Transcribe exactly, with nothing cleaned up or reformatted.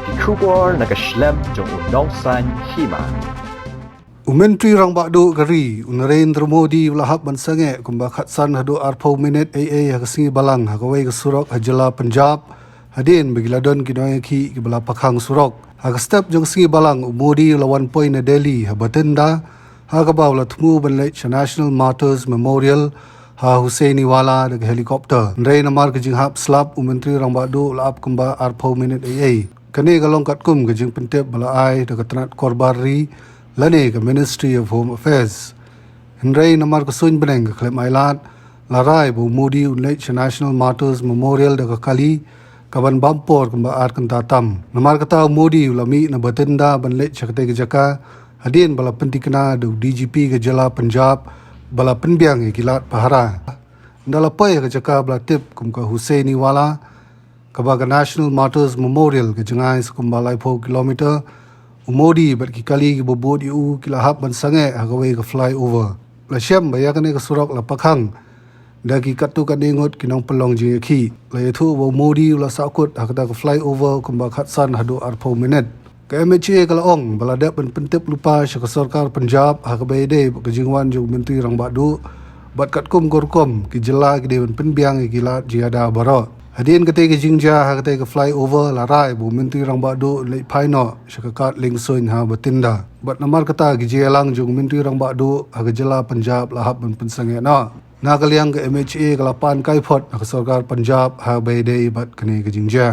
Ki khubor na ka shlem jong u nongsan hima. U Myntri Rangbah Duh ka ri, u Narendra Modi, u la hap ban sangeh kumba khatsan haduh arphew minit ei ei ha ka sngi Balang ha kawei ka surok ha jylla Punjab, hadien ba ki la don ki nongïakhih kiba la pakhang surok. Ha ka step jong ka sngi Balang, u Modi u la wan poi na Delhi ha Bathinda ha kaba u la thmu ban leit sha National Martyrs Memorial ha Hussainiwala da ka helicopter. Hynrei namar ka jinghap slap, u Myntri Rangbah Duh u la ap kumba arphew minit ei ei. Kane ka long katkum ka jingpyntip ba la ai da ka tnat korbar ri lane ka Ministry of Home Affairs. Hynrei namar ka suiñ bneng ka khlem ailad, la rai ba u Modi un leit sha National Martyrs Memorial da ka kali, kaban bam por kumba ar kynta tam. Namar kata, u Modi u la mih na Bathinda ban leit sha katei ka jaka, hadien ba la pyntikna da u D G P ka jylla Punjab ba la pynbiang ïa ki lad pahara. Ynda la poi ha ka jaka ba la tip kum ka Hussainiwala, kaba ka National Martyrs Memorial ka jngai sa kumba laiphew kilometer, u Modi bad ki kali kiba bud ïa u ki la hap ban sangeh ha kawei ka flyover. La shem ba ïa kane ka surok la pakhang da ki katto katne ngut ki nongpynlong jingïakhih. La ïathuh ba u Modi u la sahkut ha kata ka flyover kumba khatsan haduh arphew minit. Ka M H A ka la ong ba la dep ban pyntip lypa sha ka sorkar Punjab ha kaba ïadei bad ka jingwan jong u Myntri Rangbah Duh, bad katkum ka rukom ki jylla ki dei ban pynbiang ïa ki lad jingïada baroh. Hadien katei ka jingjia ha katei ka flyover, la rai ba u Myntri Rangbah Duh un leit phai noh sha ka kad liengsuiñ ha Bathinda. Bad namar kata, ki jingïalang jong u Myntri Rangbah Duh ha ka jylla Punjab la hap ban pynsangeh noh. Na ka liang ka M H A ka la pan kai phot na ka sorkar Punjab ha kaba ïadei bad kane ka jingjia.